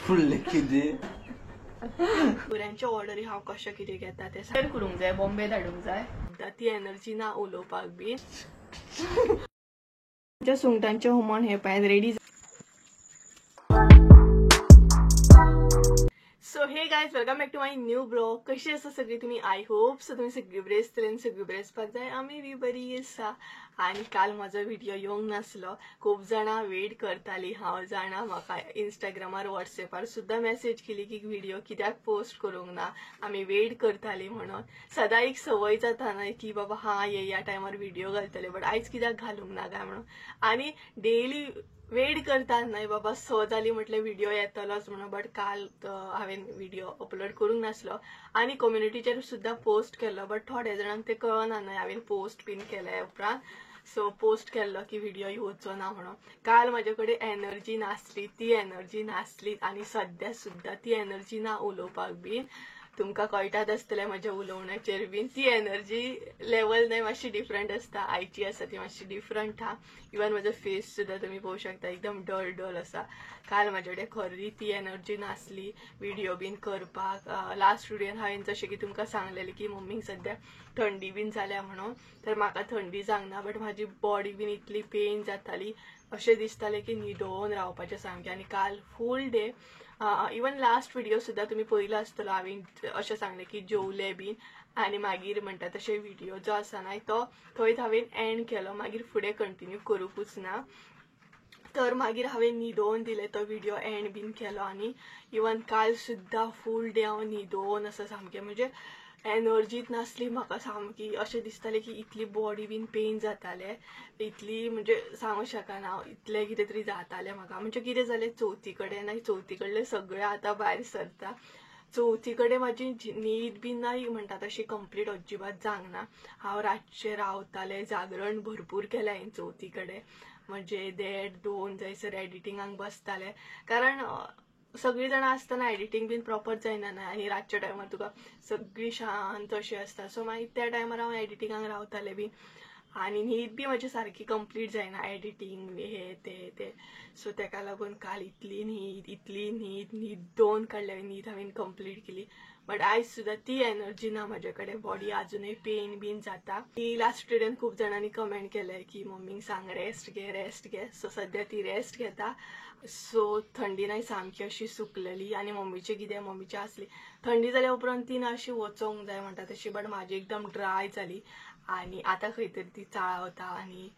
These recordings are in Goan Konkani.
फुडलें कितें भुरग्यांचे ऑर्डरी हांव कशें कितें घेता तें शेअर करूंक जाय, बॉम्बे धाडूंक जाय. ती एनर्जी ना उलोवपाक बी. आमच्या सुंगटांचें हुमण हें पळयात ready. So hey guys, welcome back to my new blog. कशी आसा सगळी तुमी? I hope so तुमी सगळी बरी आसतली आनी सगळी बरी आसपाक जाय. आमी बी बरी आसा. आनी काल म्हजो व्हिडिओ येवंक नासलो, खूब जाणां वेट करताली. हांव जाणा, म्हाका इंस्टाग्रामार वॉट्सएपार सुद्दां मॅसेज केली की व्हिडिओ कित्याक पोस्ट करूंक ना, आमी वेट करताली म्हणून. सदां एक संवय जाता न्हय की बाबा हां ये ह्या टायमार व्हिडिओ घालतले, बट आयज कित्याक घालूंक ना काय म्हणून. आनी डेली वेट करता न्हय बाबा 6 जाली म्हटल्यार व्हिडिओ येतलोच म्हणून, बट काल हांवें व्हिडिओ अपलोड करूंक नासलो. आनी कम्युनिटीचेर सुद्दां पोस्ट केल्लो, बट थोड्या जाणांक ते कळना न्हय हांवें पोस्ट बीन केले उपरांत. सो पोस्ट केल्लो की व्हिडिओ येवचो ना म्हणून. काल म्हजे कडेन एनर्जी नासली, ती एनर्जी नासली आनी सद्या सुद्दां ती एनर्जी ना उलोवपाक बीन. तुमकां कळटात आसतलें म्हज्या उलोवण्याचेर बीन ती एनर्जी लेवल न्हय मातशी डिफरंट आसता. आयची आसा ती मातशी डिफरंट आहा. इवन म्हजो फेस सुद्दां तुमी पळोवंक शकता एकदम डल डल आसा. काल म्हाजे कडेन खरी ती एनर्जी नासली व्हिडिओ बीन करपाक. लास्ट व्हिडियोन हांवें जशें की तुमकां सांगलेलें की मम्मीक सद्या थंडी बीन जाल्या म्हणून, तर म्हाका थंडी जावंक ना, बट म्हाजी बॉडी बीन इतली पेन जाताली, अशें दिसतालें की न्हिदोवन रावपाचें सामकें. आनी काल full day, even last video सुद्दां तुमी पळयलो आसतलो, हांवें अशें सांगलें की जेवलें बीन आनी मागीर म्हणटा तशें व्हिडिओ जो आसा न्हय तो थंयच हांवें एंड केलो, मागीर फुडें कंटिन्यू करूंकूच ना. तर मागीर हांवें न्हिदोवन दिलें तो व्हिडिओ एंड बीन केलो. आनी इवन काल सुद्दां फूल डे हांव न्हिदोवन आसा सामकें, म्हणजे एनर्जीच नासली म्हाका सामकी. अशें दिसतालें की इतली बॉडी बीन पेन जातालें, इतली म्हणजे सांगूंक शकना हांव, इतलें कितें तरी जातालें म्हाका. म्हणजे कितें जालें, चवथी कडेन आनी चवथी कडलें सगळें आतां भायर सरता. चवथी कडेन म्हाजी न्हीद बीन ना म्हणटा तशी कंप्लीट अजिबात जावंक ना. हांव रातचें रावतालें, जागरण भरपूर केलें हांवें चवथी कडेन, म्हणजे 1.5 2 जायसर एडिटिंगाक बसतालें. कारण सगळीं जाणां आसतना एडिटींग बीन प्रॉपर जायना न्हय, आनी रातच्या टायमार तुका सगळी शांत अशी आसता. सो मागीर त्या टायमार हांव एडिटिंगाक रावतालें बीन आनी न्हीद बी म्हाजी सारकी कंप्लीट जायना, एडिटींग हे ते ते. सो तेका लागून काल इतली न्हीद इतली न्हीद न्हिदोवन काडली हांवें, न्हीद हांवें कंप्लीट केली. बट आयज सुद्दां ती एनर्जी ना म्हजे कडेन, बॉडी आजुनूय पेन बीन जाता. ती लास्ट व्हिडियोन खूब जाणांनी कमेंट केलें की मम्मीक सांग रेस्ट घे रेस्ट घे. सो सद्या ती रेस्ट घेता. सो थंडी न्हय सामकी अशी सुकलेली. आनी मम्मीचें कितें, मम्मीची आसली थंडी जाल्या उपरांत ती ना अशी वचोंक जाय म्हणटा तशी, बट म्हाजी एकदम ड्राय जाली. आनी आतां खंय तरी ती चाळवता आनी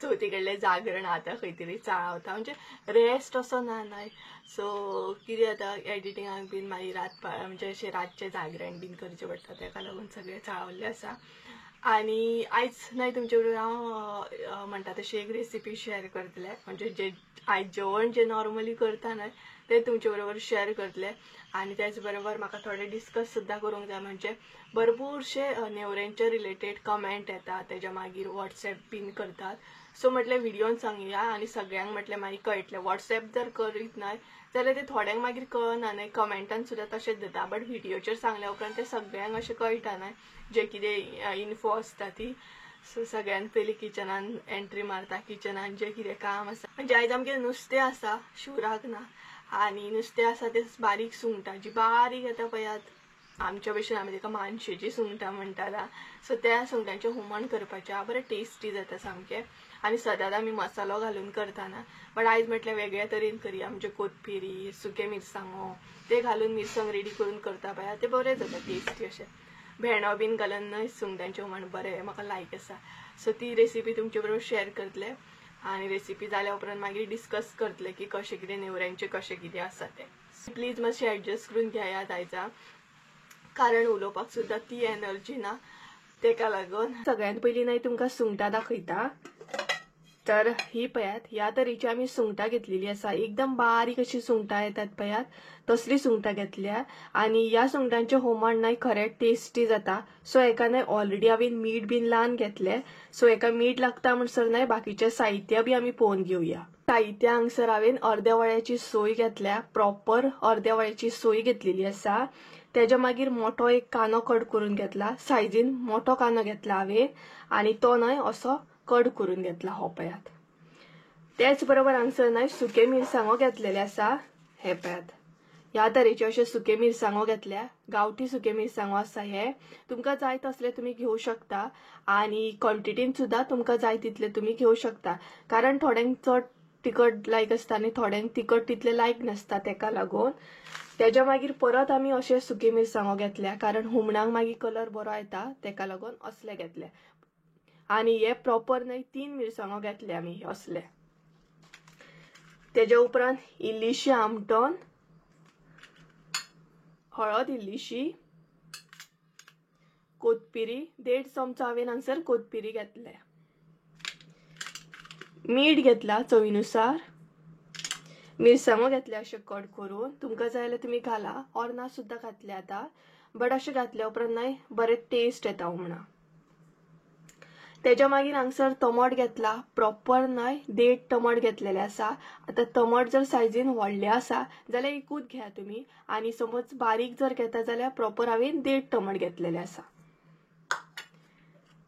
चवथी कडलें जागरण आतां खंय तरी चाळवता, म्हणजे रेस्ट असो ना न्हय. सो कितें जाता एडिटिंगाक बीन मागीर रात म्हणजे अशें रातचें जागरण बीन करचें पडटा, तेका लागून सगळें चाळवल्लें आसा. आनी आयज न्हय तुमचे बरोबर हांव म्हणटा तशी एक रेसिपी शेअर करतलें, म्हणजे जे आयज जेवण जें नॉर्मली करता न्हय तें तुमचे बरोबर शेअर करतलें. आनी त्याच बरोबर म्हाका थोडें डिस्कस सुद्दां करूंक जाय, म्हणजे भरपूरशे नेवऱ्यांचे रिलेटेड कमेंट येता, तेज्या मागीर वॉट्सएप बीन करतात. सो म्हटलें व्हिडियोन सांगया आनी सगळ्यांक म्हटलें मागीर कळटलें. वॉट्सएप जर करीत न्हय जाल्यार ते थोड्यांक मागीर कळना न्हय, कमेंटान सुद्दां तशेंच जाता. बट व्हिडियोचेर सांगल्या उपरांत ते सगळ्यांक अशें कळटा न्हय जे कितें इन्फो आसता ती. सो सगळ्यान पयलीं किचनान एंट्री मारता, किचनान जें कितें काम आसा, म्हणजे आयज आमगेर नुस्तें आसा, शिवराक ना. आनी नुस्तें आसा तें बारीक सुंगटां जी बारीक येता पळयात, आमच्या भशेन आमी ताका मानशेची सुंगटां म्हणटात. सो त्या सुंगटांचें हुमण करपाचें, बरें टेस्टी जाता सामकें. आनी सदांच आमी मसालो घालून करताना, बट आयज म्हटल्यार वेगळ्या तरेन करया, म्हणजे कोथमिरी, सुके मिरसांगो ते घालून मिरसांग रेडी करून करता पळया, ते बरें जाता टेस्टी अशें. भेंडो बीन घालून न्हय सुंगटांचें हुमण बरें म्हाका लायक आसा. सो ती रेसिपी तुमचे बरोबर शेअर करतले आनी रेसिपी जाल्या उपरांत मागीर डिस्कस करतले की कशें कितें नेवऱ्यांचें कशें कितें आसा तें. प्लीज मातशें एडजस्ट करून घेयात आयजा, कारण उलोवपाक सुद्दां ती एनर्जी ना, तेका लागून. सगळ्यांत पयलीं न्हय तुमकां सुंगटां दाखयता. तर ही पळयात, ह्या तरेची आमी सुंगटां घेतलेली आसा, एकदम बारीक अशी सुंगटां येतात पळयात, तसली सुंगटां घेतल्या. आनी ह्या सुंगटांचें हुमण न्हय खरें टेस्टी जाता. सो हेका न्हय ऑलरेडी हांवें मीठ बीन लावन घेतलें. सो हेका मीठ लागता म्हणसर न्हय बाकीचें साहित्य बी आमी पळोवन घेवया. साहित्य हांगसर हांवें अर्द्या वळ्याची सोय घेतल्या, प्रॉपर अर्द्या वळ्याची सोय घेतलेली आसा. तेज्या मागीर मोठो एक कांदो कट करून घेतला, सायजीन मोठो कांदो घेतला हांवें आनी तो न्हय असो कट करून घेतला हो पळयात. त्याच बरोबर हांगसर न्हय सुके मिरसांगो घेतलेले आसा, हे पळयात ह्या तरेचे अशे सुके मिरसांगो घेतल्या. गांवठी सुके मिरसांगो आसा हे. तुमकां जाय तसले तुमी घेवं शकता आनी क्वॉन्टिटीन सुद्दां तुमकां जाय तितले तुमी घेवं शकता. कारण थोड्यांक चड तिखट लायक आसता आनी थोड्यांक तिखट तितले लायक नासता, तेका लागून. तेज्या मागीर परत आमी अशे सुके मिरसांगो घेतल्या कारण हुमणाक मागीर कलर बरो येता, तेका लागून असले घेतले. आनी हे प्रॉपर न्हय 3 मिरसांगो घेतले आमी असले. तेज्या उपरांत इल्लीशी आमटण, हळद इल्लीशी, कोथमिरी 1.5 चमचो हांवें हांगसर कोथमिरी घेतले, मीठ घेतला चवीनुसार, मिरसांगो घेतले अशें कट करून. तुमकां जाय जाल्यार तुमी घाला ऑर ना सुद्दां घातले आतां, बट अशें घातल्या उपरांत न्हय बरें टेस्ट येता हुमणाक. तेज्या मागीर हांगसर टमाट घेतला प्रॉपर न्हय 1.5 टमाट घेतलेले आसा. आतां टमाट जर सायजीन व्हडले आसा जाल्यार एकूच घेया तुमी, आनी समज बारीक जर घेता जाल्यार प्रॉपर हांवें 1.5 टमाट घेतलेले आसा.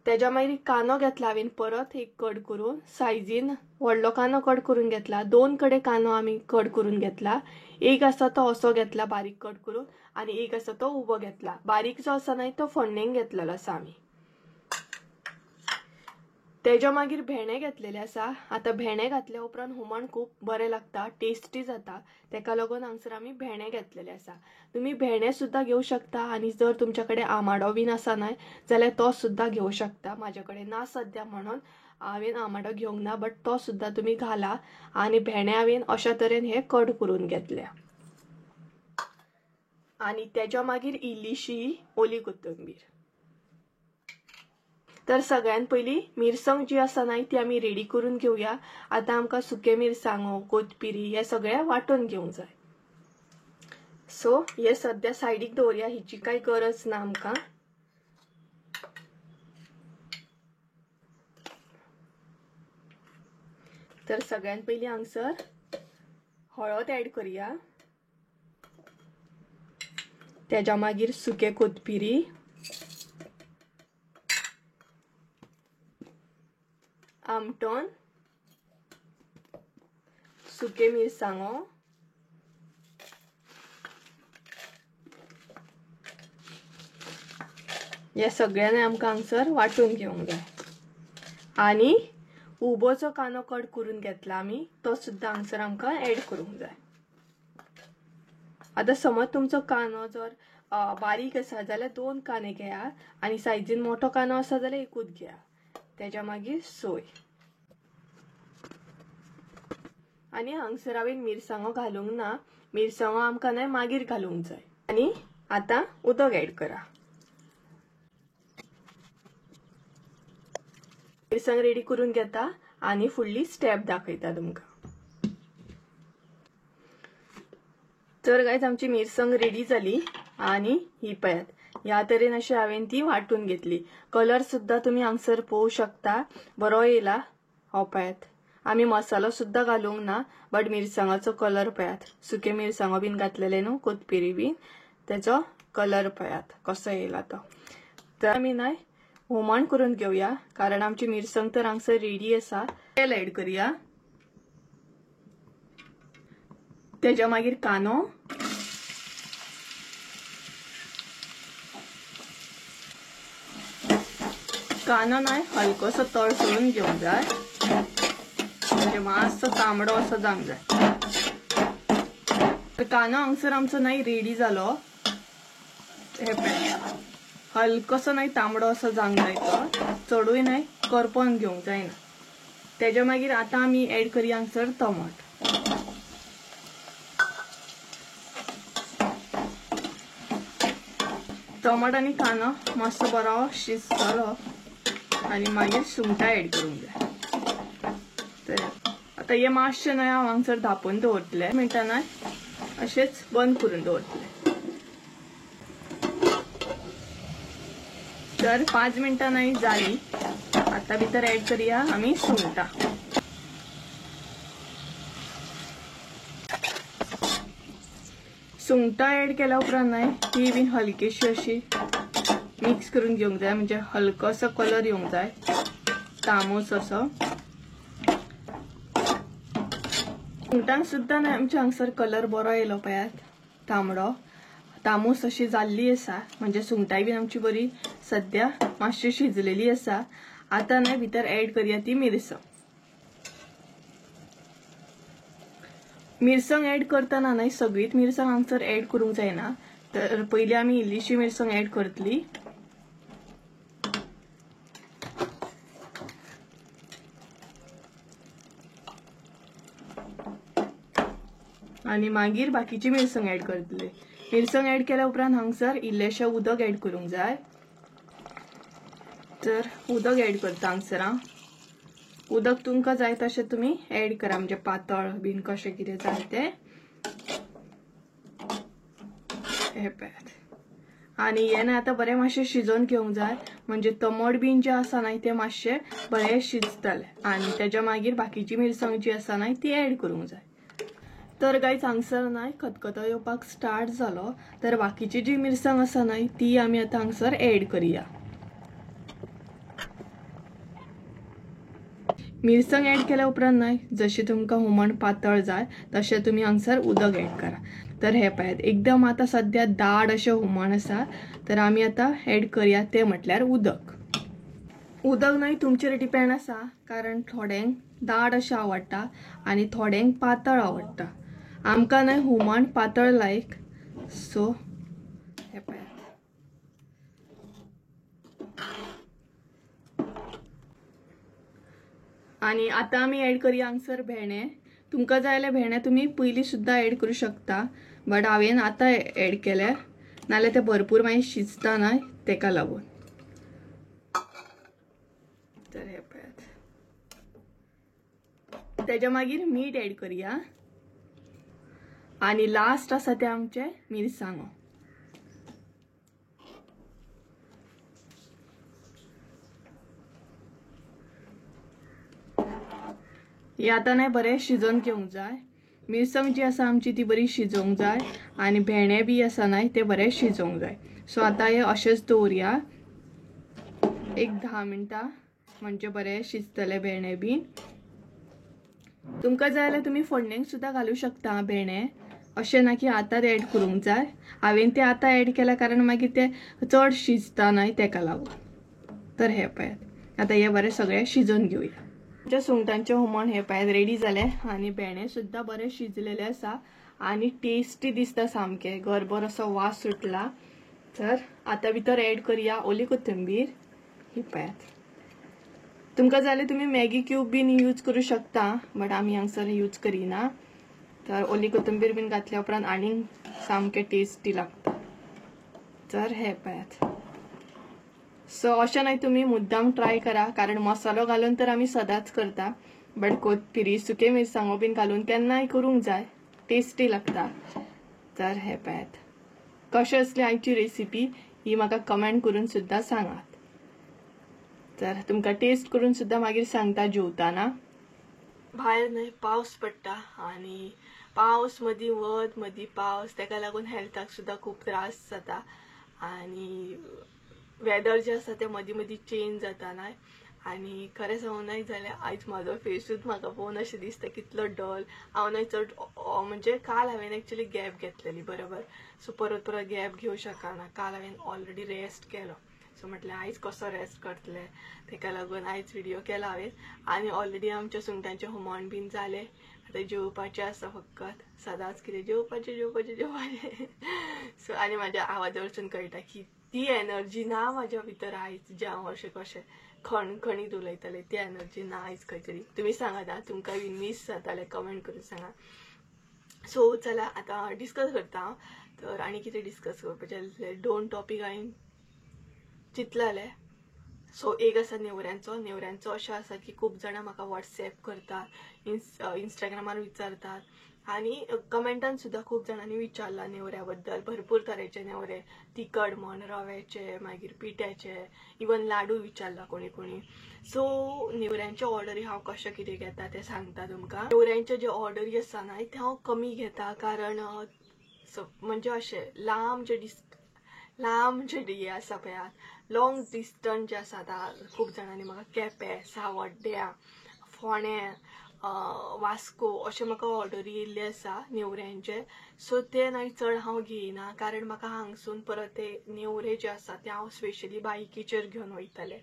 तेज्या मागीर कांदो घेतला हांवें परत एक कट करून, सायजीन व्हडलो कांदो कट करून घेतला. 2 कडेन कांदो आमी कट करून घेतला. एक आसा तो असो घेतला बारीक कट करून आनी एक आसा तो उबो घेतला. बारीक जो आसा न्हय तो फोडणेक घेतलेलो आसा आमी. तेज्या मागीर भेंडे घेतलेले आसा. आतां भेंडे घातल्या उपरांत हुमण खूब बरें लागता, टेस्टी जाता, तेका लागून हांगसर आमी भेंडे घेतलेले आसा. तुमी भेंडे सुद्दां घेवं शकता आनी जर तुमच्या कडेन आमाडो बीन आसा न्हय जाल्यार तो सुद्दां घेवं शकता. म्हाज्या कडेन ना सद्या म्हणून हांवें आमाडो घेवंक ना, बट तो सुद्दां तुमी घाला. आनी भेंडे हांवें अशा तरेन हे कट करून घेतल्या. आनी तेज्या मागीर इल्लीशी ओली कोथंबीर. तर सगळ्यात पयली मिरसांग जी आसा न्हय ती आमी रेडी करून घेवया. आतां आमकां सुके मिरसांगो, कोथमिरी हे सगळे वांटून घेवंक जाय. सो हे सद्या सायडीक दवरया, हिची कांय गरज ना आमकां. तर सगळ्यात पयली हांगसर हळद ऍड करूया, तेज्या मागीर सुके कोथमिरी, आमटण, सुके मिरसांगो, ह्या सगळ्यांनी आमकां हांगसर वांटून घेवंक जाय. आनी उबो जो कांदो कट करून घेतला आमी तो सुद्दां हांगसर आमकां ऍड करूंक जाय. आतां समज तुमचो कांदो जर बारीक आसा जाल्यार 2 कांदे घेया आनी सायजीन मोठो कांदो आसा जाल्यार एकूच घेया. तेज्या मागीर सोय. आनी हांगसर हांवें मिरसांगो घालूंक ना, मिरसांगो आमकां न्हय मागीर घालूंक जाय. आनी आतां उदक ऍड करा. मिरसांग रेडी करून घेता आनी फुडली स्टेप दाखयता तुमकां. तर गायज आमची मिरसांग रेडी जाली आनी ही पळयात ह्या तरेन अशी हांवें ती वांटून घेतली. कलर सुद्दां तुमी हांगसर पळोवंक शकता, बरो येयला. हो पळयात आमी मसालो सुद्दां घालूंक ना, बट मिरसांगाचो कलर पळयात, सुके मिरसांगो बीन घातलेले न्हू, कोथमिरी बीन, तेचो कलर पळयात कसो येयला तो. तर आमी न्हय हुमण करून घेवया कारण आमची मिरसांग तर हांगसर रेडी आसा. तेल ऍड करूया, तेज्या मागीर कांदो, कांदो न्हय हलकोसो तळसळून घेवंक जाय, म्हणजे मातसो तांबडो असो जावंक जाय. कांदो हांगसर आमचो न्हय रेडी जालो. हे पळय हलकोसो न्हय तांबडो असो जावंक जाय, तो चडूय न्हय करपोन घेवंक जायना. तेज्या मागीर आतां आमी ऍड करूया हांगसर टमाट. टमाट आनी कांदो मातसो बरो शिजतलो आनी मागीर सुंगटां ऍड करूंक जाय. तर आतां हे मातशें न्हय हांव हांगसर धांपून दवरतलें, मिनटां न्हय अशेंच बंद करून दवरतलें. तर 5 मिनटां न्हय जाली. आतां भितर ऍड करूया आमी सुंगटां. सुंगटां ऍड केल्या उपरांत न्हय ती बीन हलकीशी अशी मिक्स करून घेवंक जाय, म्हणजे हलको असो कलर येवंक जाय, तांबूस असो. सुंगटांक सुद्दां न्हय आमच्या हांगसर कलर बरो येयलो पळयात, तांबडो तामूस अशी जाल्ली आसा, म्हणजे सुंगटां बीन आमची बरी सद्या मातशी शिजलेली आसा. आतां न्हय भितर एड करया ती मिरसांग. मिरसांग एड करतना न्हय सगळीच मिरसांग हांगसर एड करूंक जायना, तर पयलीं आमी इल्लीशी मिरसांग एड करतली. आनी मागीर बाकीची मिरसांग एड करतले. मिरसांग एड केल्या उपरांत हांगसर इल्लेशें उदक एड करूंक जाय. तर उदक एड करता हांगसर हांव. उदक तुमकां जाय तशें तुमी एड करा, म्हणजे पातळ बीन कशें कितें जाय तें. हें पळयात. आनी हें न्हय आतां बरें मातशें शिजोवन घेवंक जाय, म्हणजे तमड बीन जें आसा न्हय तें मातशें बरें शिजतलें आनी तेज्या मागीर बाकीची मिरसांग जी आसा न्हय ती एड करूंक जाय. तर गायज हांगसर न्हय खतखतो येवपाक स्टार्ट जालो, तर बाकीची जी मिरसांग आसा न्हय ती आमी आतां हांगसर एड करया. मिरसांग एड केल्या उपरांत न्हय जशें तुमकां हुमण पातळ जाय तशें तुमी हांगसर उदक एड करा. तर हें पळयात एकदम आतां सद्या दाट अशें हुमण आसा, तर आमी आतां एड करया तें म्हटल्यार उदक. उदक न्हय तुमचेर डिपेंड आसा, कारण थोड्यांक दाट अशें आवडटा आनी थोड्यांक पातळ आवडटा. आमकां न्हय हुमण पातळ लायक, सो हें पळयात. आनी आतां आमी एड करया हांगसर भेंडे. तुमकां जाय जाल्यार भेंडे तुमी पयलीं सुद्दां एड करूं शकता, बट हांवें आतां एड केले, नाल्यार ते भरपूर मागीर शिजता न्हय तेका लागून. तर हें पळयात. तेज्या मागीर मीठ एड करया आनी लास्ट आसा तें आमचें मिरसांगो. हें आतां न्हय बरें शिजोवन घेवंक जाय. मिरसांग जी आसा आमची ती बरी शिजोवंक जाय आनी भेंडे बी आसा न्हय ते बरे शिजोवंक जाय. सो आतां हें अशेंच दवरया एक 10 मिनटां, म्हणजे बरें शिजतले भेंडे बीन. तुमकां जाय जाल्यार तुमी फोडणेक सुद्दां घालूं शकता भेंडे, अशें ना की आतां एड करूंक जाय. हांवें ते आतां एड केल्या कारण मागीर ते चड शिजता न्हय तेका लागून. तर हें पळयात आतां हें बरें सगळें शिजोवन घेवया. आमच्या सुंगटांचें हुमण हें पळयात रेडी जालें आनी भेंडे सुद्दां बरें शिजलेले आसा आनी टेस्टी दिसता सामकें, घरभर असो वास सुटला. तर आतां भितर एड करया ओली कोथिंबीर. ही पळयात. तुमकां जाल्यार तुमी मॅगी क्यूब बीन यूज करूं शकता, बट आमी हांगसर यूज करिना. तर ओली कोथिंबीर बीन घातल्या उपरांत आनीक सामकें टेस्टी लागता. तर हें पळयात. सो अशें न्हय तुमी मुद्दाम ट्राय करा, कारण मसालो घालून तर आमी सदांच करता, बट कोथमिरी सुके मिरसांगो बीन घालून केन्नाय करूंक जाय, टेस्टी लागता. तर हें पळयात कशें आसली आयची रेसिपी ही म्हाका कमेंट करून सुद्दां सांगात. तर तुमकां टेस्ट करून सुद्दां मागीर सांगता जेवताना. भायर न्हय पावस पडटा आनी पावस मदीं वत मदीं पावस, तेका लागून हेल्थाक सुद्दां खूब त्रास जाता आनी वेदर जें आसा तें मदीं मदीं चेंज जाता न्हय. आनी खरें सांगूं न्हय जाल्यार आयज म्हाजो फेसूच म्हाका पळोवन अशें दिसता कितलो डल हांव न्हय चड, म्हणजे काल हांवें एक्चुली गॅप घेतलेली बरोबर, सो परत परत गॅप घेवं शकना. काल हांवें ऑलरेडी रेस्ट केलो, सो म्हटलें आयज कसो रेस्ट करतलें, तेका लागून आयज व्हिडियो केला हांवें. आनी ऑलरेडी आमच्या सुंगटांचें हुमण बीन जालें, आतां जेवपाचें आसा फकत, सदांच कितें जेवपाचें जेवपाचें जेवपाचें. सो आनी म्हाज्या आवाजा वरसून कळटा की ती एनर्जी ना म्हाज्या भितर आयज, जें हांव अशें कशें खणखणीत उलयतालें ती एनर्जी ना आयज खंय तरी. तुमी सांगात आं, तुमकां बीन मीस जातालें कमेंट करून सांगा. सो चला आतां डिस्कस करता हांव. तर आनी कितें डिस्कस करपाचें आसलें, 2 टॉपीक हांवें चिंतलेलें. सो एक आसा नेवऱ्यांचो. नेवऱ्यांचो अशें आसा की खूब जाणां म्हाका वॉट्सॅप करतात, इंस्टाग्रामार विचारतात आनी कमेंटान सुद्दां खूब जाणांनी विचारलां नेवऱ्या बद्दल. भरपूर तरेचे नेवरे, तिखट म्हण, रव्याचे, मागीर पिठ्याचे, इवन लाडू विचारला कोणी कोणी. सो नेवऱ्यांचे ऑर्डरी हांव कशें कितें घेता तें सांगता तुमकां. नेवऱ्यांचे जे ऑर्डरी आसा न्हय ते हांव कमी घेता, कारण म्हणजे अशें लांब जे लांब जे हें आसा पळयात, लॉंग डिस्टन्स जे आसा, आतां खूब जाणांनी म्हाका केपें, सावड्ड्या, फोंडें, वास्को अशें म्हाका ऑर्डरी येयल्ले आसा नेवऱ्यांचे. सो ते न्हय चड हांव घेयना, कारण म्हाका हांगसून परत ते नेवरे जे आसा ते हांव स्पेशली बायकीचेर घेवन वयतलें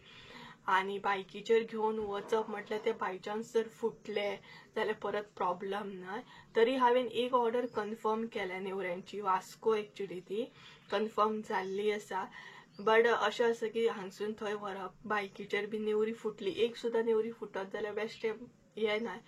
आनी बायकीचेर घेवन वचप म्हटल्यार ते बायचान्स जर फुटले जाल्यार परत प्रॉब्लम न्हय. तरी हांवें एक ऑर्डर कन्फर्म केल्या नेवऱ्यांची, वास्को एक्चुली ती कन्फर्म जाल्ली आसा. बट अशें आसा की हांगसून थंय व्हरप बायकीचेर बी नेवरी फुटली, एक सुद्दां नेवरी फुटत जाल्यार बेश्टें हें न्हय.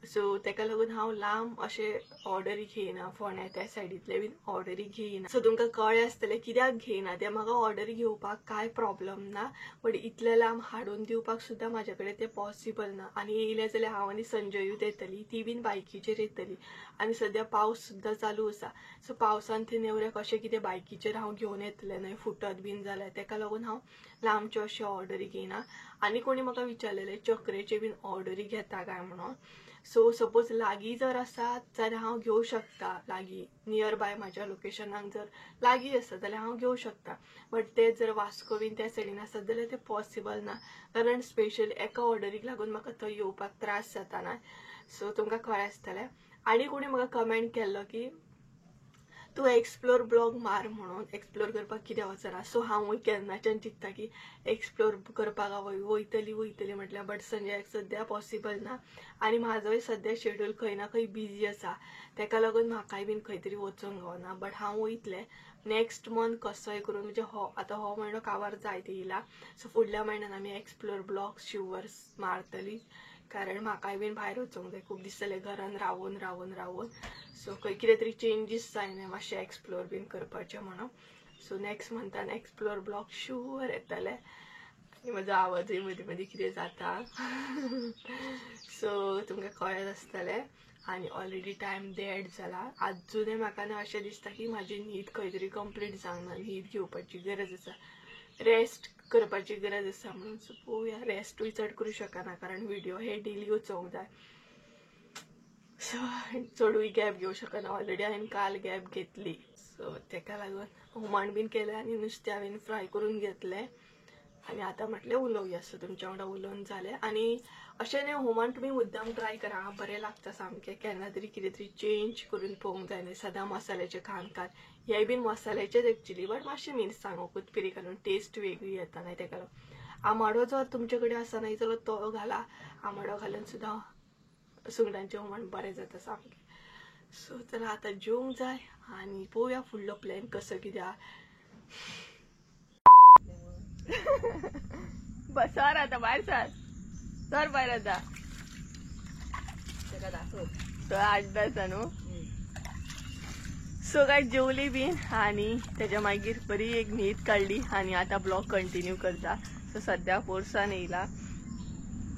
सो तेका लागून हांव लांब अशें ऑर्डरी घेयना, फोंड्या त्या सायडींतले बीन ऑर्डरी घेयना. सो तुमकां कळ्ळें आसतलें कित्याक घेयना तें. म्हाका ऑर्डरी घेवपाक कांय प्रॉब्लम ना, बट इतलें लांब हाडून दिवपाक सुद्दां म्हाजे कडेन तें पॉसिबल ना. आनी येयलें जाल्यार हांव आनी संजयूच येतली, ती बीन बायकीचेर येतली आनी सद्या पावस सुद्दां चालू आसा. सो पावसान ते नेवरे कशें कितें बायकीचेर हांव घेवन येतलें न्हय, फुटत बीन जाल्यार, तेका लागून हांव लांबच्यो अश्यो ऑर्डरी घेयना. आनी कोणी म्हाका विचारलेलें चक्रेचे बीन ऑर्डरी घेता काय म्हणून. सो सपोज लागीं जर आसा जाल्यार हांव घेवं शकता, लागीं नियर बाय म्हाज्या लोकेशनाक जर लागीं आसा जाल्यार हांव घेवं शकता. बट ते जर वास्को बीन त्या सायडीन आसत जाल्यार तें पॉसिबल ना, कारण स्पेशली एका ऑर्डरीक लागून म्हाका थंय येवपाक त्रास जाता न्हय. सो तुमकां कळ्ळें आसतलें. आनी कोणी म्हाका कमेंट केल्लो की तूं एक्सप्लोर ब्लॉग मार म्हणून, एक्सप्लोर करपाक कित्याक वचना. सो हांवूय केन्नाच्यान चिंत्ता की एक्सप्लोर करपाक हांव वयतली वयतली म्हटल्यार, बट संजयाक सद्या पॉसिबल ना आनी म्हाजोय सद्या शेड्यूल खंय ना खंय बिजी आसा, तेका लागून म्हाकाय बीन खंय तरी वचूंक गावना. बट हांव वयतलें नेक्स्ट मंथ कसोय करून, म्हणजे हो आतां हो म्हयनो काबार जायत येयला, सो फुडल्या म्हयन्यान आमी एक्सप्लोर ब्लॉग शुवर मारतली, कारण म्हाकाय बीन भायर वचूंक जाय, खूब दीस जाले घरान रावून रावून रावून. सो खंय कितें तरी चेंजीस जाय न्हय मातशें एक्सप्लोर बीन करपाचें म्हणून. So next मंथान explore blog sure येतले. आनी म्हजो आवाजूय मदीं मदीं कितें जाता, सो तुमकां कळ्ळें आसतलें. आनी ऑलरेडी टायम 1:30 जाला, आजुनूय म्हाका न्हय अशें दिसता की म्हाजी न्हीद खंय तरी कंप्लीट जावंक ना, न्हीद घेवपाची गरज आसा, रेस्ट करपाची गरज आसा म्हणून. सो पळोवया, रेस्टूय चड करूं शकना कारण व्हिडिओ हे डेली वचोंक जाय, सो चडूय गॅप घेवं शकना. ऑलरेडी हांवें काल गॅप घेतली, सो तेका लागून हुमण बीन केलें आनी नुस्तें हांवें फ्राय करून घेतलें आनी आतां म्हटलें उलोवया. सो तुमच्या वांगडा उलोवन जालें. आनी अशें न्हय हुमण तुमी मुद्दाम ट्राय करा, बरें लागता सामकें. केन्ना तरी कितें तरी चेंज करून पळोवंक जाय न्हय, सदां मसाल्याचें खावन खावन. हें बीन मसाल्याचेंच एक्चुली, बट मातशें मिरसांगो कोथमिरी घालून टेस्ट वेगळी येता न्हय तेका लागून. आमाडो जर तुमचे कडेन आसा न्हय जाल्यार तो घाला, आमाडो घालून सुद्दां सुंगटांचें हुमण बरें जाता सामकें. सो चला आतां जेवंक जाय आनी पळोवया फुडलो प्लॅन कसो कितें. बस सर आतां भायर सर, सर भायर आतां सो 8 आसा न्हू. सो काय जेवली बीन आनी तेच्या मागीर बरी एक न्हीद काडली आनी आतां ब्लॉग कंटिन्यू करता. सो सद्या पोरसान येयला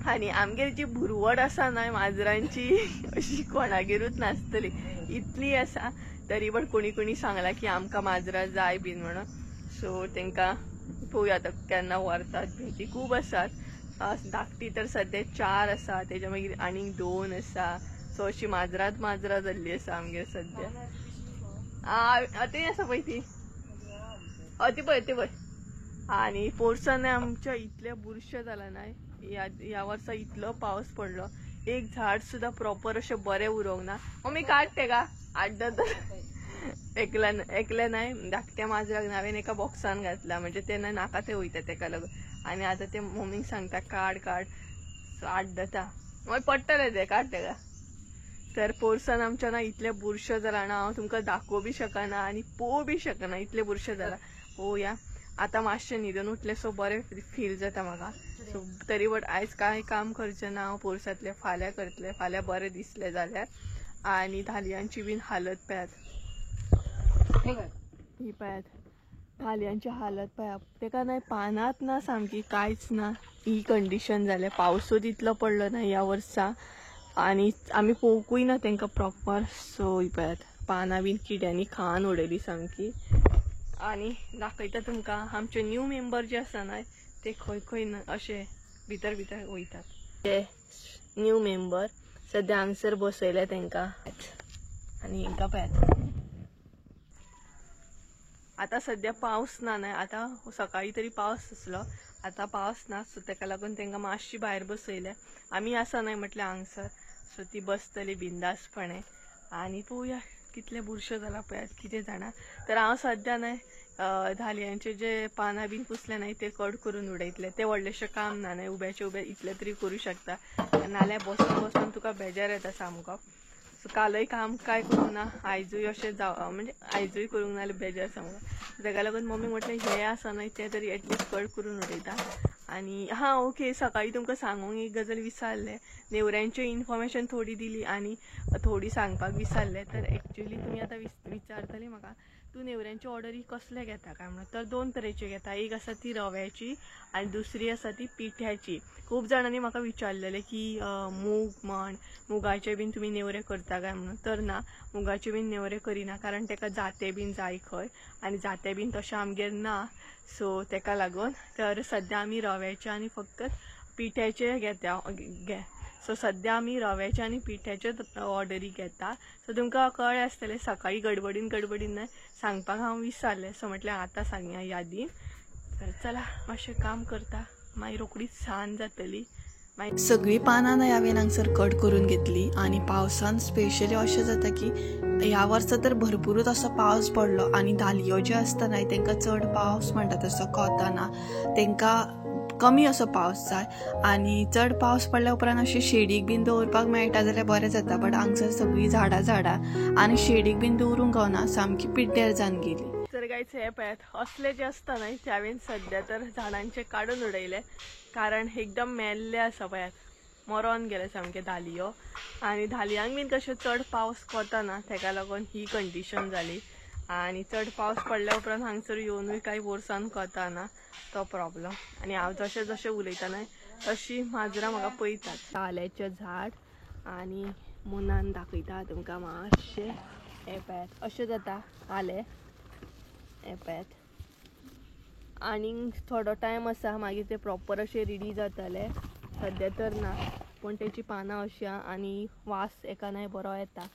आनी आमगेर जी भुरवड आसा न्हय माजरांची, अशी कोणागेरूच नासतली इतली आसा. तरी पण कोणी कोणी सांगला की आमकां माजरां जाय बीन म्हणून. सो तेंकां पळोवया आतां केन्ना व्हरतात बीन. ती खूब आसात, धाकटी तर सद्या 4 आसा, तेच्या मागीर आनीक 2 आसा. सो अशी माजरांच माजरां जाल्ली आसा आमगेर सद्या. ती आसा पळय ती, ती पळय ती पळय. आनी पोरसान आमच्या इतलें बुरशें जालां न्हय ह्या वर्सा, इतलो पावस पडलो, एक झाड सुद्दां प्रॉपर अशें बरें उरोंक ना. मम्मी काड तेका 8-10 एकल्या न्हय धाकट्या माजराक हांवें एका बॉक्सान घातला, म्हणजे ते न्हय नाका ते वयता तेका लागून. आनी आतां ते मम्मीक सांगता काड काड, सो 8-10 मागीर पडटलें तें, काड तेका. तर पोरसान आमच्या ना इतलें बुरशें जालां ना, हांव तुमकां दाखोवं बी शकना आनी पळोवं बी शकना, इतलें बुरशें जालां. पळोवया आतां मातशें न्हिदून उठलें, सो बरें फील जाता म्हाका. सो तरी बट आयज कांय काम करचें ना हांव पोरसांतलें, फाल्यां करतलें, फाल्यां बरें दिसलें जाल्यार. आनी धालयांची बीन हालत पळयात, ही पळयात धालयांची हालत पळयात, तेका न्हय पानांत ना सामकी, कांयच ना, ही कंडिशन जाल्या. पावसूच इतलो पडलो ना ह्या वर्सा आनी आमी पळोवंकूय ना तेंकां प्रॉपर. सो ही पळयात पानां बीन किड्यांनी खावन उडयली सामकी. आनी दाखयता तुमकां आमचे न्यू मेंबर जे आसा न्हय ते खंय खंय अशे भितर भितर वयतात. ते न्यू मेंबर सद्या हांगसर बसयले तेंकां आनी हेंकां पळयात. आतां सद्या पावस ना न्हय, आतां सकाळी तरी पावस आसलो, आतां पावस ना, सो तेका लागून तेंकां मातशी भायर बसयल्या. आमी आसा न्हय म्हटल्यार हांगसर, सो ती बसतली बिंदासपणे. आनी पळोवया कितले बुरशे जाला पळयात कितें जाणा. तर हांव सद्या न्हय धालयांचे जे पानां बीन पुसले न्हय ते कट करून उडयतले. ते व्हडलेशें काम ना न्हय, उब्याचे उबे इतले तरी करूं शकता, नाल्यार बसून बसून तुका बेजार येता सामको. सो कालय काम काय करूंक ना, आयजूय अशें जाव म्हणजे आयजूय करूंक ना जाल्यार बेजार सामको. तेका लागून मम्मी म्हटलें हें आसा न्हय तें तरी एटलिस्ट कट करून उडयता. आनी हां ओके, सकाळी तुमकां सांगूंक एक गजाल विसरलें, नेवऱ्यांचें इन्फॉर्मेशन थोडी दिली आनी थोडी सांगपाक विसरलें. तर एक्चुली तुमी आतां विचारतली म्हाका, तूं नेवऱ्यांची ऑर्डरी कसले घेता काय म्हणून. तर दोन तरेची घेता, एक आसा ती रव्याची आनी दुसरी आसा ती पिठ्याची. खूब जाणांनी म्हाका विचारलेलें की मूग म्हण मुगाचे बीन तुमी नेवरे करता काय म्हणून. तर ना, मुगाचे बीन नेवरे करिना, कारण तेका जाते बीन जाय खंय, आनी जाते बीन तशें आमगेर ना. सो तेका लागून तर सद्या आमी रव्याचे आनी फक्त पिठ्याचे घेता घे. सो सद्या आमी रव्याचे आनी पिठ्याचे ऑर्डरी घेता. सो तुमकां कळ्ळें आसतलें, सकाळी गडबडीन गडबडीन न्हय सांगपाक हांव विसरलें. सो म्हटलें आतां सांगया यादीन. तर चला मातशें काम करता, मागीर रोखडीच सांज जातली. मागीर सगळीं पानां न्हय हांवें हांगसर कट करून घेतली. आनी पावसान स्पेशली अशें जाता की ह्या वर्सा तर भरपुरूच असो पावस पडलो आनी धालयो ज्यो आसता न्हय तांकां चड पावस म्हणटा तसो कोताना, तांकां कमी असो पावस जाय. आनी चड पावस पडल्या उपरांत अशें शेडीक बीन दवरपाक मेळटा जाल्यार बरें जाता, बट हांगसर सगळीं झाडां झाडां आनी शेडीक बीन दवरूंक गावना, सामकी पिड्ड्यार जावन गेली. तर गायज हे पळयात असले जे आसता न्हय ते हांवें सद्या तर झाडांचे काडून उडयले, कारण एकदम मेल्ले आसा पळयात, मरोन गेले सामके धालियो. आनी धालियांक बीन कशें चड पावस कोताना तेका लागून ही कंडिशन जाली. आनी चड पावस पडल्या उपरांत हांगसर येवनूय कांय वर्सान कोताना, तो प्रॉब्लम. आनी हांव जशें जशें उलयता न्हय तशी माजरां म्हाका पळयतात. ताल्याचें झाड आनी मुनान दाखयता तुमकां मातशें. हें पळयात अशें जाता आलें, हें पळयात. आनीक थोडो टायम आसा मागीर ते प्रॉपर अशें रेडी जातले, सद्या तर ना, पूण तेची पानां अशी आनी वास एका न्हय बरो येता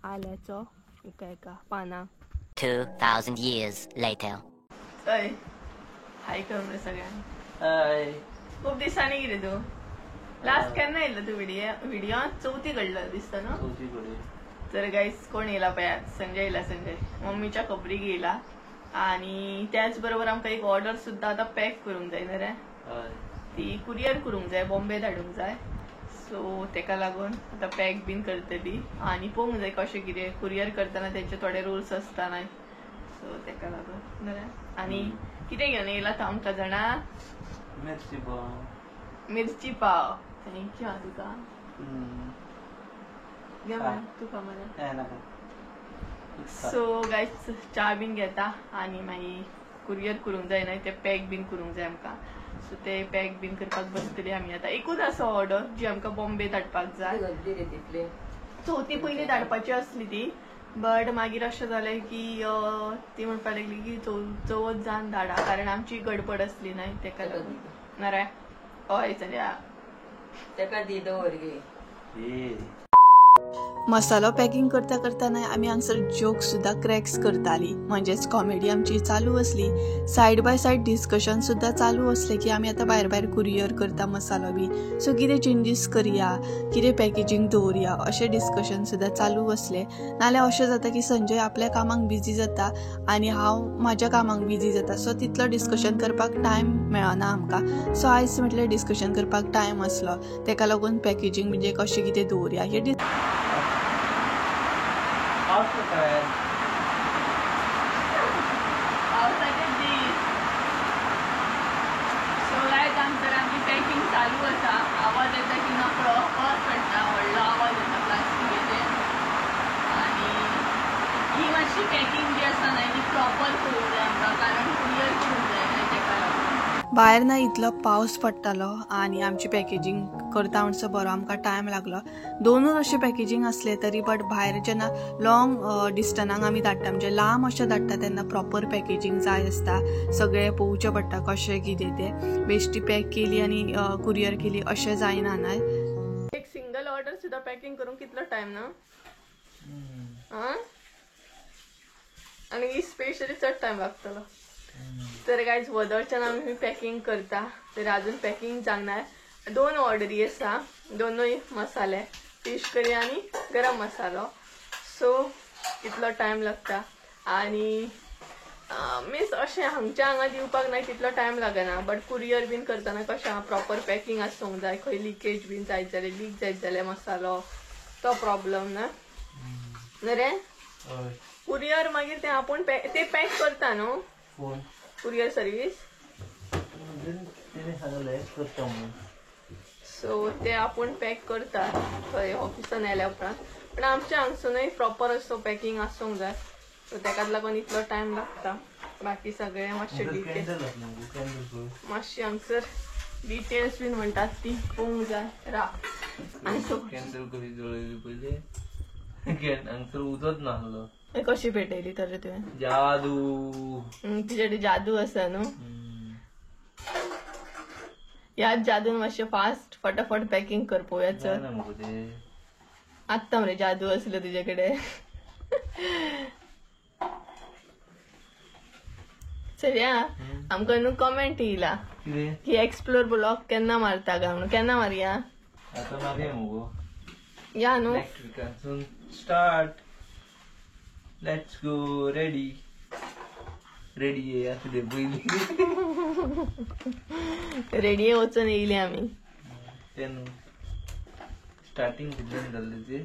आल्याचो एका एका पानां. 2000 years later. हय हाय कर मरे सगळ्यांक. हय, खूब दिसांनी कितें तूं लास्ट केन्ना येयल्लो तूं व्हिडियोन? चवथी घडलो दिसता न्हू. चवथी कडेन. तर गायज कोण येयला पळयात, संजय येयला. संजय मम्मीच्या खबरीक येयला. आनी त्याच बरोबर आमकां एक ऑर्डर सुद्दां आतां पॅक करूंक जाय न्हय रे, ती कुरियर करूंक जाय, बॉम्बे धाडूंक जाय. सो तेका लागून आतां पॅक बीन करतली आनी पळोवंक जाय कशें कितें. कुरियर करतना तेंचे थोडे रुल्स आसता न्हय, सो तेका लागून बरें. आनी कितें घेवन येयला तो आमकां जाणा? मिरची पाव. मिरची पाव. Thank you आं तुका. घे तुका मरे. सो गायज च्या बीन घेता आनी मागीर कुरियर करूंक जाय न्हय, ते पॅक बीन करूंक जाय आमकां. सो ते पॅक बीन करपाक बसतली आमी आतां. एकूच आसा ऑर्डर जी आमकां बॉम्बे धाडपाक जाय. चवथी पयलीं धाडपाची आसली ती, बट मागीर अशें जालें की ती म्हणपाक लागली की चवथ जावन धाडा, कारण आमची गडबड आसली न्हय तेका लागून. ना रे हय चलया तेका दी दवर गे. मसालो पॅकिंग करता करता न्हय आमी हांगसर जोक सुद्दां क्रॅक्स करताली, म्हणजेच कॉमेडी आमची चालू आसली. सायड बाय सायड डिस्कशन सुद्दां चालू आसलें की आमी आतां भायर भायर कुरियर करता मसालो बी, सो कितें चेंजीस करया, कितें पॅकेजींग दवरया, अशें डिस्कशन सुद्दां चालू आसलें. नाल्यार अशें जाता की संजय आपल्या कामाक बिजी जाता आनी हांव म्हाज्या कामाक बिजी जाता, सो तितलो डिस्कशन करपाक टायम मेळना आमकां. सो आयज म्हटल्यार डिस्कशन करपाक टायम आसलो, तेका लागून पॅकेजींग म्हणजे कशें कितें दवरया हें. पावसाचे दीस. सो गायज आमचर आमची पॅकिंग चालू आसा. आवाज येता की नकळो, फरक पडटा, व्हडलो आवाज येता प्लास्टिकेचे. आनी ही मातशी पॅकिंग जी आसा न्हय ती प्रॉपर करूंक जाय आमकां, कारण कुरियर करूंक जाय न्हय तेका लागून. भायर ना इतलो पावस पडटालो आनी आमची पॅकेजींग करता म्हणसर बरो आमकां टायम लागलो. दोनूच अशें पॅकेजींग आसलें तरी बट भायर जेन्ना लॉंग डिस्टनाक आमी धाडटा, म्हणजे लांब अशें धाडटा तेन्ना प्रॉपर पॅकेजींग जाय आसता, सगळें पळोवचें पडटा कशें कितें तें. बेश्टी पॅक केली आनी कुरियर केली अशें जायना न्हय. एक सिंगल ऑर्डर सुद्दां पॅकिंग करूंक कितलो टायम ना? आनी स्पेशली चड टायम लागतलो. तर गायज वदळच्यान आमी पॅकिंग करता, तर अजून पॅकिंग जावंक ना. दोन ऑर्डरी आसा, दोनूय मसाले. फीश करी आनी गरम मसालो. सो इतलो टायम लागता आनी मिन्स अशें हांगच्या हांगा दिवपाक ना तितलो टायम लागना, बट कुरियर बीन करतना कशें प्रॉपर पॅकिंग आसूंक जाय, खंय लिकेज बीन जायत जाल्यार लीक जायत जाल्यार मसालो तो प्रॉब्लम ना न्हू रे. कुरियर मागीर ते आपूण ते पॅक करता न्हू कुरियर सर्वीस, सो ते आपूण पॅक करता थंय ऑफिसान आयल्या उपरांत. पण आमच्या हांगसूनय प्रॉपर असो पॅकिंग आसूंक जाय, सो तेकाच लागून इतलो टायम लागता. बाकी सगळे मातशे डिटेल्स मातशे हांगसर डिटेल्स बीन म्हणटात ती पळोवंक जाय. रा आनी सो हांगसर उदक नासलो. कशी पेटयली तर तुवें? जादू. तुजे जादू आसा न्हू, ह्याच जादून मातशें फास्ट फटाफट पॅकिंग कर पळोवया. चल आत्तां मरे जादू आसलो तुजे कडेन. चल आमकां न्हू कमेंट येयला की एक्सप्लोर ब्लॉग केन्ना मारता काय म्हणून. केन्ना मारया? आतां मारया मुगो या न्हू next विकासून start. Let's go. Ready ready आसले पयलीं रेडी वचून येयले आमी. ते न्हू स्टार्टिंग कितल्यान जाल्लें ते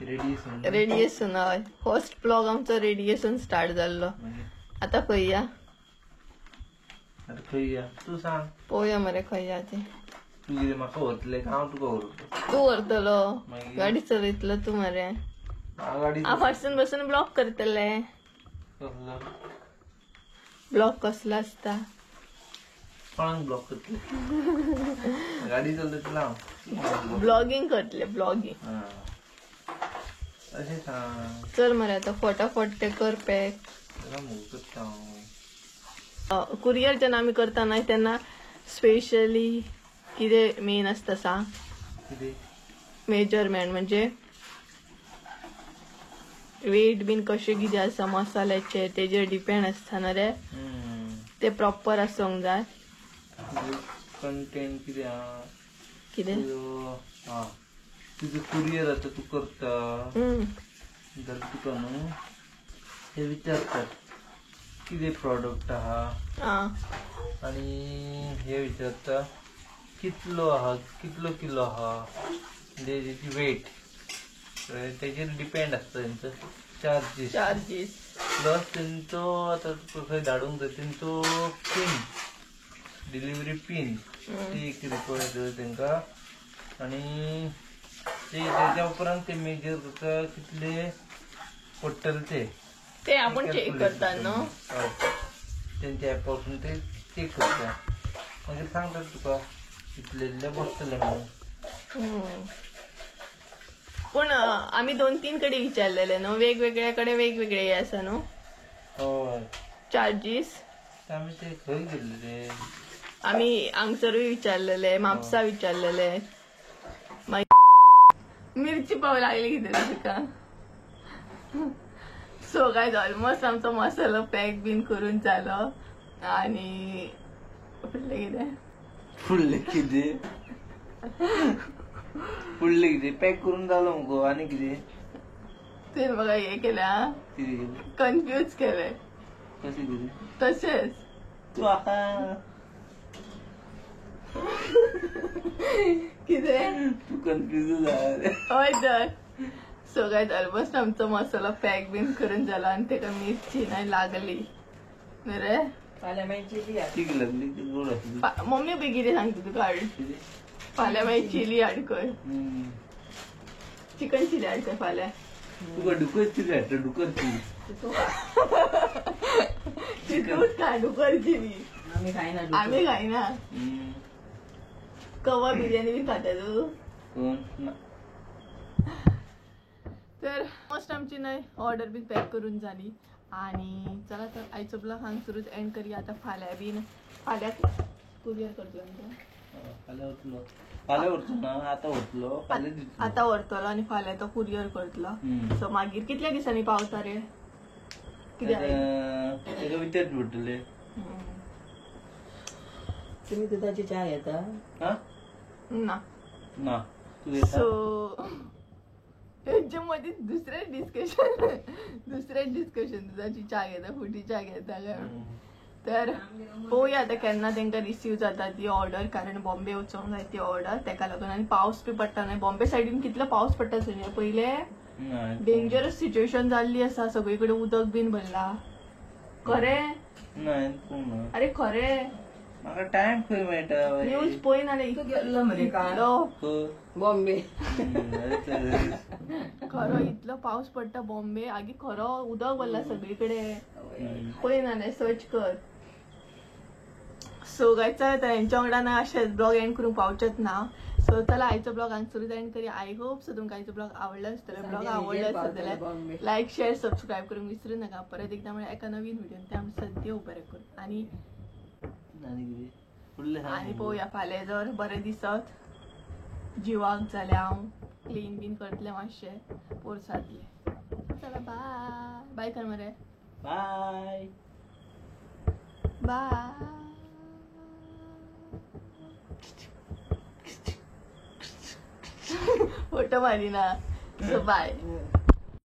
रेडी रेडिएशन. हय, फर्स्ट ब्लॉग आमचो रेडिएशन स्टार्ट जाल्लो. आतां खंय या? आतां खंय या तूं सांग. पळोवया मरे खंय या ते. तूं कितें म्हाका व्हरतलें काय हांव तुका व्हरतलो? तूं व्हरतलो, गाडी चलयतलो तूं मरे. हांव फाटसून बसून ब्लॉग करतले. ब्लॉग कसलो आसता? कोणाक ब्लॉग करतले? गाडी चलयतलो हांव. ब्लॉगिंग करतले, ब्लॉगिंग. अशें सांग. चल मरे आतां फटाफट ते कर पॅक. कुरियर जेन्ना आमी करता न्हय तेन्ना स्पेशली कितें मेन आसता सांग? मेजरमेंट म्हणजे वेट बीन कशें कितें आसा मसाल्याचें तेजेर डिपेंड आसता न्हू रे, ते प्रॉपर आसूंक जाय. कंटेंट कितें आहा कितें तुजो कुरियर आतां तूं करता जाल्यार तुका न्हू हे विचारतात कितें प्रॉडक्ट आहा आनी हे विचारता कितलो आहा, कितलो किलो आहा, म्हणजे तेची वेट तेजेर डिपेंड आसता तेंचो चार्जीस. चार्जीस प्लस तेंचो आतां तुका खंय धाडूंक जाय तेंचो पिन, डिलिव्हरी पिन ती एक रिक्वायर्ड तेंकां. आनी ते तेच्या उपरांत ते मेजर करता कितले पडटले ते ते आपूण चेक करता न्हू तेंच्या एपासून ते चेक करता, मागीर सांगतात तुका इतले बसतले म्हणून. पूण आमी 2-3 कडेन विचारलेले न्हू, वेगवेगळ्या कडेन वेगवेगळे हे आसा न्हू हय चार्जीस. आमी ते खंय गेल्ले? आमी हांगसरूय विचारलेले, म्हापसा विचारलेले. मागीर मिरची पाव लागली कितें तुका? सो गायज ऑलमोस्ट आमचो मसालो पॅक बीन करून जालो. आनी फुडलें कितें? फुडलें कितें? फुडलें कितें पॅक करून जालो मुगो. आनी कितें? तुवें म्हाका हें केलें, कन्फ्यूज केलें. कशें कितें? तशेंच तूं आहा कितें तूं कन्फ्यूज जालें. हय तर. सो गायज ऑलमोस्ट आमचो मसालो पॅक बीन करून जालो आनी तेका मिरची नाय लागली न्हू रे. फाल्यां मागीर चिली हाड. तीख लागली, गोड आसली. मम्मी बी कितें सांगता तुका हाड? फाल्यां मागीर चिली हाड कर, चिकन चिली हाड कर फाल्यां. तुका डुकर चिली हाडटा? डुकर चिली तूच खा डुकर चिली. आमी खायना. आमी खायना. कवा बिर्याणी बी खाता तूं? कोण ना. तर मोस्ट आमची न्हय ऑर्डर बीन पॅक करून जाली. आनी चला तर आयचो ब्लॉग हांगसरूच एंड करया. आतां फाल्यां बीन फाल्यां कुरियर करतलो आमकां. फाल्यां वतलो, फाल्यां व्हरचो ना, आतां व्हरतलो, फाल्यां दितलो. आतां व्हरतलो आनी फाल्यां तो कुरियर करतलो. सो मागीर कितल्या दिसांनी पावता रे? कितें तेका विचारचें पडटलें. तुमी दुदाची च्या घेता? ना ना ना. तूं घेता? सो हेंचे मदीं दुसरें डिस्कशन, दुसरें डिस्कशन. तुझाची च्या घेता, फुटी च्या घेता काय म्हणून. तर पळोवया आतां केन्ना तांकां रिसीव जाता ती ऑर्डर, कारण बॉम्बे वचोंक जाय ती ऑर्डर तेका लागून. आनी पावस बी पडटा न्हय बॉम्बे सायडीन, कितलो पावस पडटा संजय पयले. नाही. डेंजरस सिच्युएशन जाल्ली आसा, सगळी कडेन उदक बीन भरला. खरें? नाही, कोण ना. अरे खरें. म्हाका टायम खंय मेळटा बाई? न्यूज पळय ना रे. तूं गेल्लो मरे काल? इतलो खंय? बॉम्बे. अरे ते घरीच. खरो इतलो पावस पडटा बॉम्बे, आगे खरो उदक भरला सगळी कडेन. पळय ना रे, सर्च कर. सो गायज, चला तर हेंच्या वांगडा ना अशेंच ब्लॉग एंड करूंक पावचेच ना. सो चला, आयचो ब्लॉग हांगसरूच एंड करी. I hope so तुमकां आयचो ब्लॉग आवडलो आसतलो. ब्लॉग आवडलो आसत जाल्यार बॉम्बे. लायक, शेअर, सबस्क्रायब करूंक विसरू नाका. परत एकदा म्हळ्यार एका नवीन व्हिडिओन ते आमी सद्या बरें करूं आनी आनी कितें फुडलें सांग. आनी पळोवया फाल्यां जर बरें दिसत जिवाक जाल्यार हांव क्लीन बीन करतलें मातशें पोरसांतलें. चला, बाय बाय कर मरे. बाय. बाय. फोटो मारिना. So bye.